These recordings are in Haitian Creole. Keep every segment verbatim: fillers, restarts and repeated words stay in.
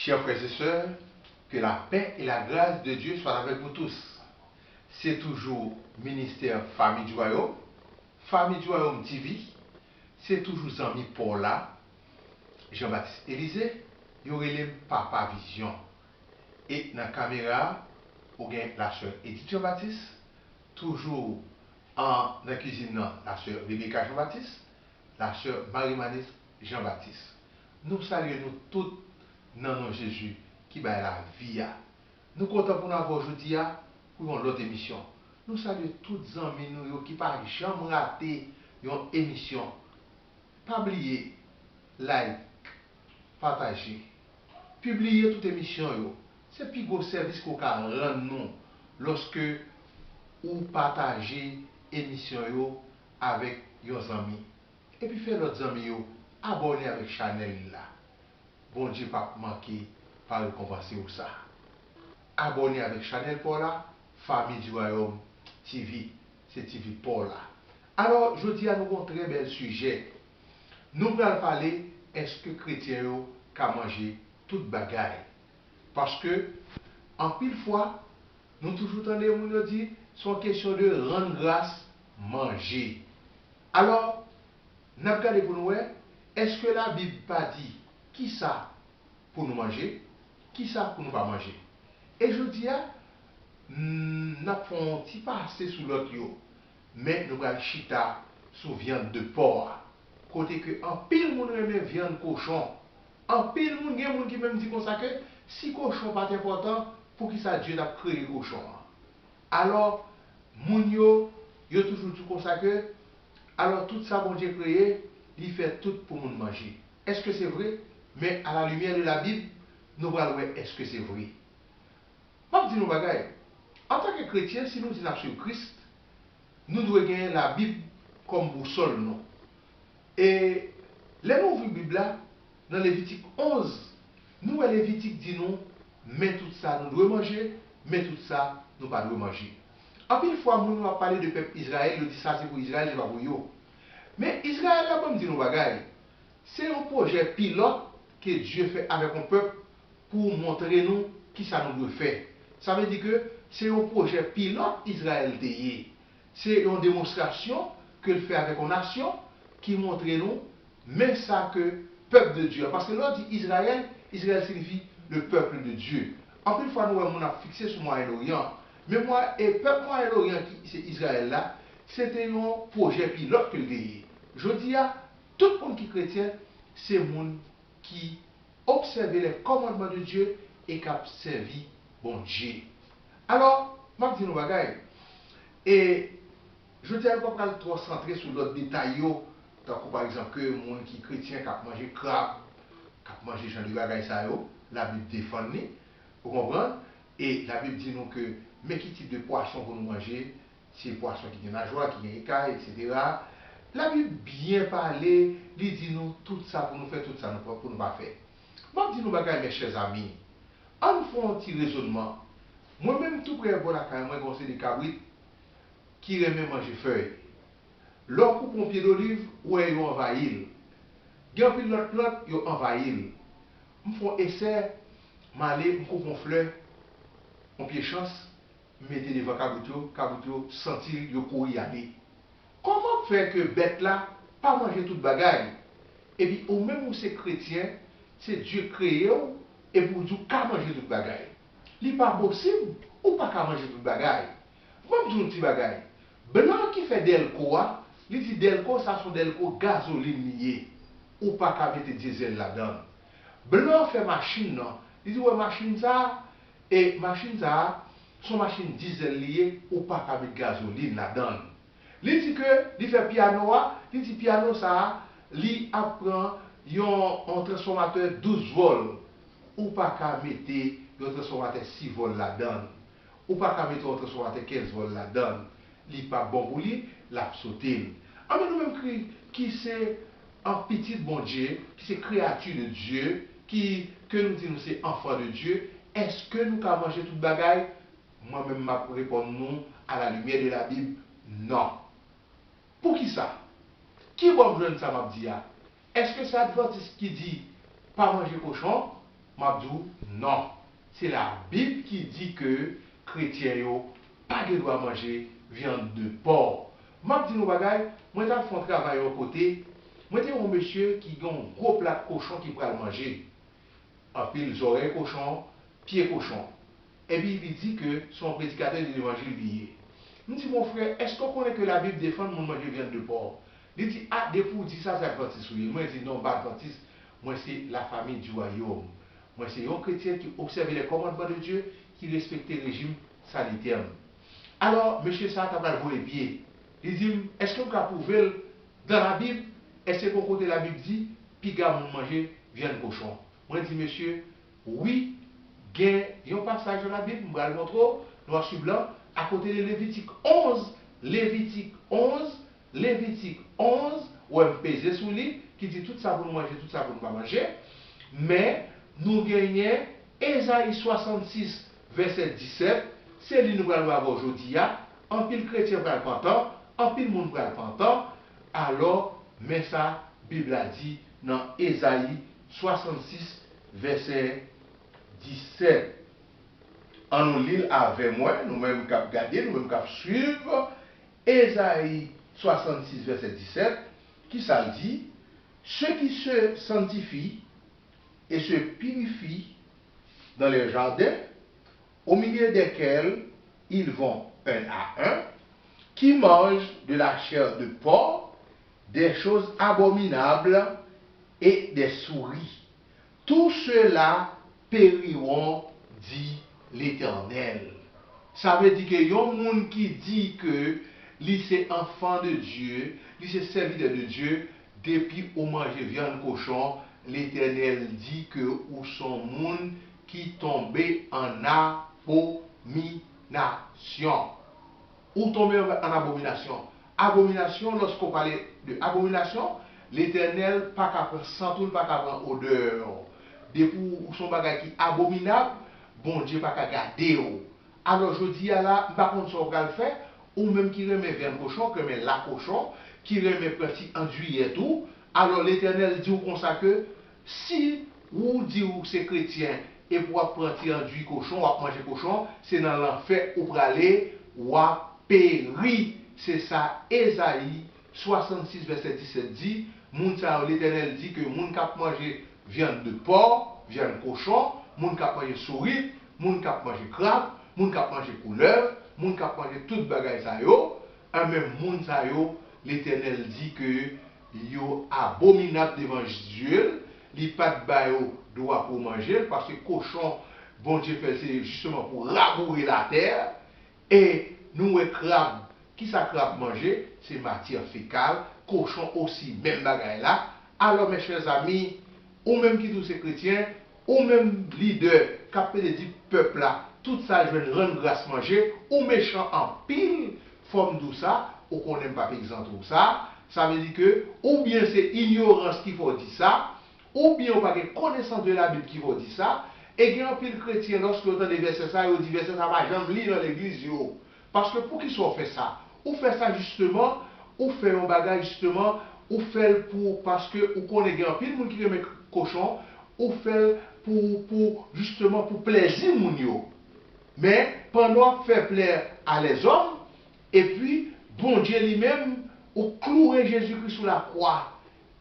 Chers frères et sœurs, que la paix et la grâce de Dieu soient avec vous tous. C'est toujours ministère Famille du Royaume, Famille du Royaume T V, c'est toujours zanmi Paula, Jean-Baptiste Élisée, yo rele m Papa Vizyon. E nan kamera a, ou gen la sœur Edith Jean-Baptiste, toujours en, dans la cuisine, la sœur Rebecca Jean-Baptiste, la sœur Marie-Manise Jean-Baptiste. Nou salye nou tout nan non Jezi ki bay lavi a. Nou kontan pou n avè w jodi a pou yon lòt emisyon. Nou salye tout zanmi nou yo ki pa janm rate yon emisyon. Pa bliye like, pataje, pibliye tout emisyon yo. Se pi gwo sèvis ke w ka rann nou lòske ou pataje emisyon yo avèk yon zanmi. Epi fè lòt zanmi yo abòne avèk chanèl la. Bondye p ap manke pa rekonpanse w sa. Abòne avèk chanèl pa w la, Famille du Royaume T V, se T V pa w la. Alò, jodi a nou gen yon trè bèl sijè. Nou pral pale, èske kretyen yo ka manje tout bagay? Paske, anpil fwa, nou toujou tande moun yo di, se yon kesyon de rann gras, manje. Alò, n ap gade pou nou wè, èske Labib pa di kisa pou nou manje, kisa pou nou pa manje? E jodi a, n ap fè yon ti pase sou lòt yo, men nou pral chita sou vyann de pò a, kote ke anpil moun renmen vyann kochon. Anpil moun, gen moun ki menm di konsa ke si kochon pa t enpòtan, poukisa Dye t ap kreye kochon an? Alò, moun yo, yo toujou di konsa ke, alò, tout sa Bondye kreye, li fè tout pou moun manje. Èske se vre? Men à la lumière de la Bible, nou pral wè èske se vre. M ap di nou bagay. Antanke kretyen, si nou di n ap swiv Kris, nou dwe gen Labib kòm bousòl nou. E lè nou ouvri Bib la, nan Levitik onz, nou wè Levitik di nou, men tout sa nou dwe manje, men tout sa nou pa dwe manje. Anpil fwa, moun yo ap pale de pèp Izrayèl, yo di sa se pou Izrayèl, se pa pou yo. Men Izrayèl la, ban m di nou bagay. Se yon pwojè pilòt ke Dye fè avèk yon pèp pou montre nou kisa nou dwe fè. Sa vle di ke se yon pwojè pilòt Izrayèl te ye. Se yon demonstrasyon ke l fè avèk yon nasyon ki montre nou men sa ke pèp de Dye an. Paske lè w di Izrayèl, Izrayèl siyifi le peuple de Dieu. Anpil fwa nou wè moun ap fikse sou Mwayen Oryan. Men mwa, e pèp Mwayen Oryan ki se Izrayèl la, se te yon pwojè pilòt ke l te ye. Jodi a, tout moun ki kretyen, se moun ki obsève les commandements de Dieu e k ap sèvi Bondye. Alò, m ap di nou bagay. E jodi a, nou pa pral twò santre sou lòt detay yo, tankou pa egzanp ke moun ki kretyen k ap manje krab, k ap manje jan de bagay sa yo, Labib defann li, ou konprann? E Labib di nou ke men ki tip de pwason pou nou manje, se pwason ki gen najwa, ki gen ekay, etsetera. Labib byen pale, li di nou tout sa pou nou fè, tout sa nou pa, pou nou pa fè. M ap di nou bagay, mes chers amis. Ann fè yon ti rezònman. Mwen menm, tou prè bò lakay mwen, gen yon seri de kabrit ki renmen manje fèy. Lè w koupe yon pye doliv, ou wè yo anvayi l. Gen anpil lòt plant, yo anvayi l. M fè yon esè, m ale, m koupe yon flè, yon pye chans, m mete devan kabrit yo, kabrit yo santi l, yo kouri ale. Kòman fè ke bèt la pa manje tout bagay? Epi ou menm ou se kretyen, se Dye kreye w, epi w di w ka manje tout bagay. Li pa posib, ou pa ka manje tout bagay. Ban m di w yon ti bagay. Blan ki fè dèlko a, li di dèlko sa se yon dèlko gazolin li ye. Ou pa ka mete dyezèl ladan l. Blan fè machin nan, li di w wè machin sa a, e machin sa a, se yon machin dyezèl li ye, ou pa ka met gazolin ladan l. Li di ke li fè pyano a, li di pyano sa a, li ap pran yon, yon transfòmatè douz vòl. Ou pa ka mete yon transfòmatè sis vòl ladan l. Ou pa ka mete yon transfòmatè kenz vòl ladan l. Li p ap bon pou li, l ap sote l. Anben nou menm ki, ki se an pitit Bondye, ki se kreyati de Dye, ki, ke nou di nou se enfant de Dieu, èske nou ka manje tout bagay? Mwen menm m ap reponn nou à la lumière de la Bible, non. Poukisa? Ki bò m jwenn sa m ap di a? Èske se advantis ki di pa manje kochon? M ap di w non. Se Labib ki di ke kretyen yo pa gen dwa manje vyann de pò. M ap di nou yon bagay, mwen t al fè yon travay yon kote, mwen te wè yon mesye ki gen yon gwo plat kochon ki pral manje. Anpil zòrèy kochon, pye kochon. Epi li di ke se yon predikatè de levanjil li ye. M di, mon frè, èske w konnen ke Labib defann moun manje vyann de pò? Li di, a, depi w di sa, se advantis ou ye. Mwen di, non, m pa advantis, mwen se lafanmi di wayòm. Mwen se yon kretyen ki obsève les commandements de Dieu, ki respekte rejim sanitè m. Alò, mesye sa a ta pral voye pye. Li di m, èske m ka pwouve l dan Labib, èske gen yon kote Labib di piga moun manje vyann kochon? Mwen di mesye, wi, gen yon pasaj nan Labib, m pral montre w, nwa sou blan, akote de Levitik onz, Levitik onz, Levitik onz, ou wè m peze sou li, ki di tout sa pou nou manje, tout sa pou nou pa manje. Men, nou genyen Ezayi swasannsis, vèsè disèt, se li nou pral wè avè w jodi a. Anpil kretyen pral pantan, anpil moun pral pantan. Alò, men sa Bib la di nan Ezayi swasannsis, vèsè disèt. Ann nou li l avè mwen, nou menm k ap gade, nou menm k ap swiv. Ezayi swasannsis, vèsè disèt, ki sa l di? Ceux qui se sanctifient et se purifient dans les jardins, au milieu desquels ils vont un à un, qui mangent de la chair de porc, des choses abominables et des souris. Tous ceux-là périront, dit l'Éternel. Sa vle di ke yon moun ki di ke li se enfant de Dieu, li se serviteur de Dieu, depi ou manje vyann kochon, Letènèl di ke ou se yon moun ki tonbe an abominasyon. Ou tonbe an abominasyon. Abominasyon, lòske w pale de abominasyon, Letènèl pa ka pran sant ou, l pa ka pran odè w. Depi w, ou se yon bagay ki abominab, Bondye pa ka gade w. Alò, jodi a la, m pa konn sa w pral fè, ou menm ki renmen vyann kochon, ki renmen la kochon, ki renmen pran ti andiyèt ou, alò, Letènèl di w konsa ke si ou di ou se kretyen epi w ap pran ti andiy kochon, w ap manje kochon, se nan lanfè ou prale, w ap peri. Se sa Ezayi swasannsis vèsè disèt di, moun sa yo, Letènèl di ke moun k ap manje vyann de pò, vyann kochon, moun k ap manje sourit, moun k ap manje krab, moun k ap manje koulèv, moun k ap manje tout bagay sa yo, enben moun sa yo, Letènèl di ke yo abominab devan zye l, li pa t ba yo dwa pou manje l, paske kochon, Bondye fè l se jisteman pou raboure latè, e nou wè krab, kisa krab manje? Se matyè fekal, kochon osi, menm bagay la. Alò, mes chers amis, ou menm ki di w se kretyen, ou menm lidè k ap pede di pèp la, tout sa l jwenn rann gras manje, ou mechan anpil, fò m di w sa, ou konnen m p ap egzante w sa, sa vle di ke oubyen se inyorans ki fè w di sa, oubyen ou pa gen konesans de Labib ki fè w di sa, e gen anpil kretyen, lòske yo tande vèsè sa, yo di vèsè sa pa janm li nan legliz yo. Paske poukisa w fè sa? Ou fè sa jisteman, ou fè yon bagay jisteman, ou fè l pou, paske ou konnen gen anpil moun ki renmen kochon, ou fè l pou, pou, jisteman pou plèzi moun yo. Men, pandan w ap fè plè a lèzòm, epi Bondye li menm, ou kloure Jezikri sou lakwa,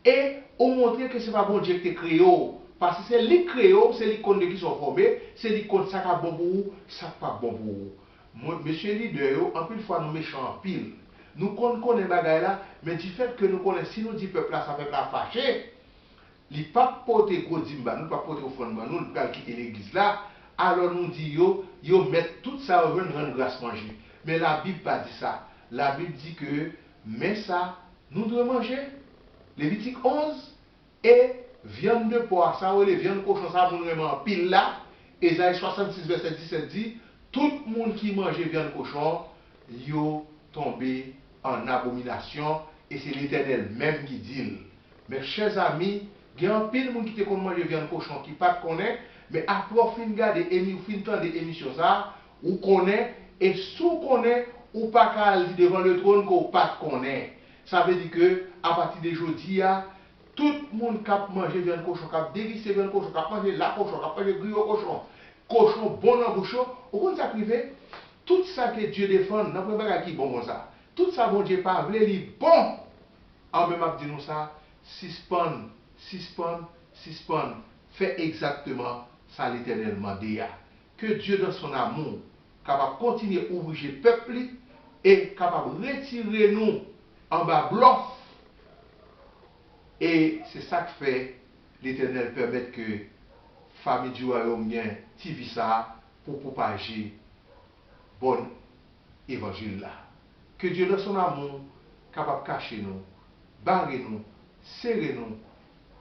e ou montre ke se pa Bondye ki te kreye w. Paske se li k kreye w, se li k konn de kisa w fòme, se li k konn sa k ap bon pou ou, sa k p ap bon pou ou. Mwen, mesye lidè yo, anpil fwa nou mechan anpil. Nou konn konnen bagay la, men difèt ke nou konnen si nou di pèp la sa, pèp la fache, li p ap pote gwo dim ban nou, li p ap pote ofrann ban nou, li pral kite legliz la, alò nou di yo, yo mèt tout sa yo jwenn rann gras manje. Men Labib pa di sa. Labib di ke men sa nou dwe manje. Levitik onz, e vyann de pò a, sa yo rele vyann kochon sa, moun renmen anpil la, Ezayi swasannsis vèsè disèt di, tout moun ki manje vyann kochon, yo tonbe an abominasyon, e se Letènèl menm ki di l. Mes chers amis, gen anpil moun ki te konn manje vyann kochon ki pa t konnen, men apre w fin gade, emi-, ou fin tande emisyon sa a, ou konnen, e si w konnen, ou pa ka al di devan letwòn ke w pa t konnen. Sa vle di ke, apati de jodi a, Tout moun k ap manje vyann kochon, k ap degiste vyann kochon, k ap manje la kochon, k ap manje griyo kochon, kochon bon nan bouch yo, ou konn sa k rive? Tout sa ke Dye defann, nan pwen bagay ki bon konsa. Tout sa Bondye pa vle, li bon. Anben, m ap di nou sa, sispann, sispann, sispann fè egzakteman sa Letènèl mande a. Ke Dye, dans son amour, kapab kontinye ouvri je pèp li e kapab retire nou anba blòf. E se sa k fè Letènèl pèmèt ke Famille du Royaume gen ti vi sa a pou pwopaje bòn evanjil la. Ke Dye, dans son amour, kapab kache nou, bare nou, sere nou,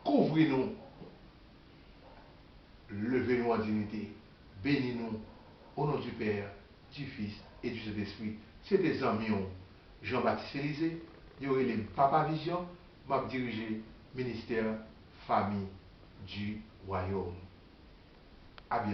kouvri nou, leve nou an diyite, beni nou, o non di Pè, di Fis e di Sentespri. Se te zanmi w, Jean Baptiste Elysée, yo rele m Papa Vizyon, m ap dirije ministè Famille du Royaume. A byento.